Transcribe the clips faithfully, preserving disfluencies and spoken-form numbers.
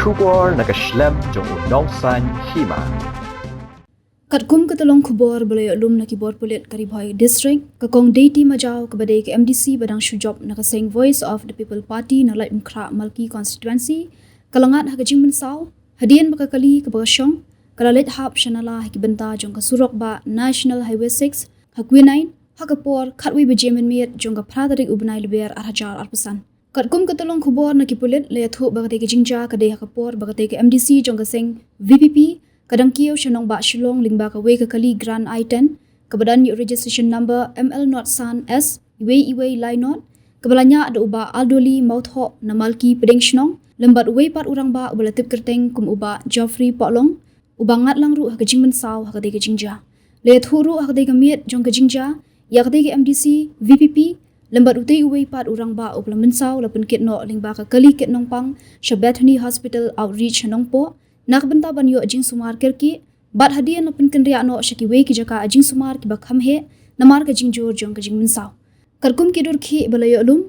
Khubor na ka shlem jong u nongsan hima. Katkum ka tyllong khubor ba la ïoh lum na ki bor pulit ka Ri Bhoi District, ka Kong Deiti Majaw kaba dei ka M D C ba dang shu jop na ka seng Voice of the People Party na Laitumkhrah Malki Constituency, ka la ngat ha ka jingmynsaw hadien ba ka kali kaba ka shong ka la leit hap sha nala ha ki bynta jong ka surok bah National Highway six ha Quinine ha ka por khatwei baje mynmiet jong ka phra tarik u bnai Lber ar hajar arphew san. Katkum ka tyllong khubor na ki pulit la ïathuh ba katei ka jingjia ka dei ha ka por ba katei ka M D C jong ka seng V P P ka dang kiew sha nongbah Shillong lyngba kawei ka kali Grand i ten kaba don ïa u registration number M L not san S iwei iwei lai not, kaba la ñiah da u Bah Aldoli Mawthoh na Malki Pdeng Shnong lem bad uwei pat u rangbah uba la tip kyrteng kum u Bah Geoffrey Pahlong, uba ngat lang ruh ha ka jingmynsaw ha katei ka jingjia. La ïathuh ruh ha katei ka miet jong ka jingjia ïa katei ka M D C, V P P lem bad utei uwei pat u rangbah uba la mynsaw la pynkit noh lyngba ka kali kit nongpang sha Bethany Hospital Outreach ha Nongpoh na ka bynta ban ïoh jingsumar kyrkieh, bad hadien la pynkynriah noh sha kiwei ki jaka jingsumar kiba kham heh namar ka jingjur jong ka jingmynsaw. Katkum ki dur khih ba la ïoh lum,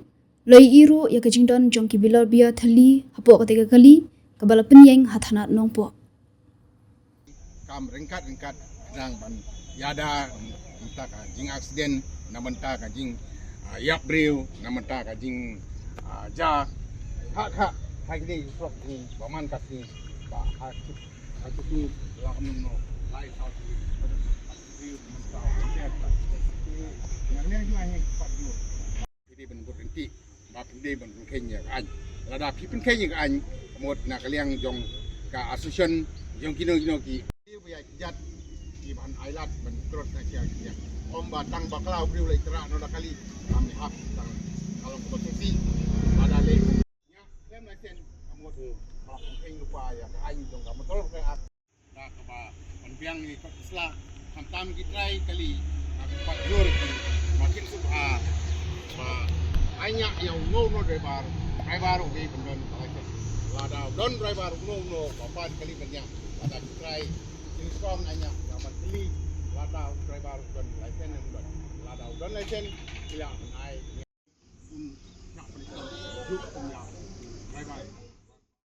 la ïohi ruh ïa ka jingdon jong ki bilor beer thylli hapoh katei ka kali kaba la pynïeng ha thanat Nongpoh. Kam ryngkat ryngkat dang ban ïada na bynta ka jing accident, na bynta ka jing, ah, ïap briew, na bynta ka jing, ah, ja kha kha ha kine ki surok jong ba man ka sngi ba ha ki ha ki sngi la kam no lai saw ki briew mynta. Nga liang jong ngi pat jong phi dei ban bud ryntih ba phi dei ban pynkheiñ ïa ka aiñ. Lada phi pynkheiñ ïa ka aiñ, mut na ka liang jong ka association jong kino kino ki, ki ba ïa jat ki ban ailad ban krot na sia sia. Ym ba tang bakla u briew leit trah noh da kali, kam hap tang ka long kaba sngewsih. Lada leh ïa klem license, mut ba la pynkheiñ lypa ïa ka aiñ jong ka Motor Vehicle Act. Da kaba ban biang ïa ka sla, khamtam ki trai kali, na ki patrol ki, ba kin sngewbha ba aiñ ïa uno uno driver, driver u dei ban don license. Lada u don driver uno uno ba pan kali ban ïa, lada ki trai kin sngewbha ban aiñ ïa, ban kylli, lada u driver u don license ne ym don. Lada u don license, ki la ban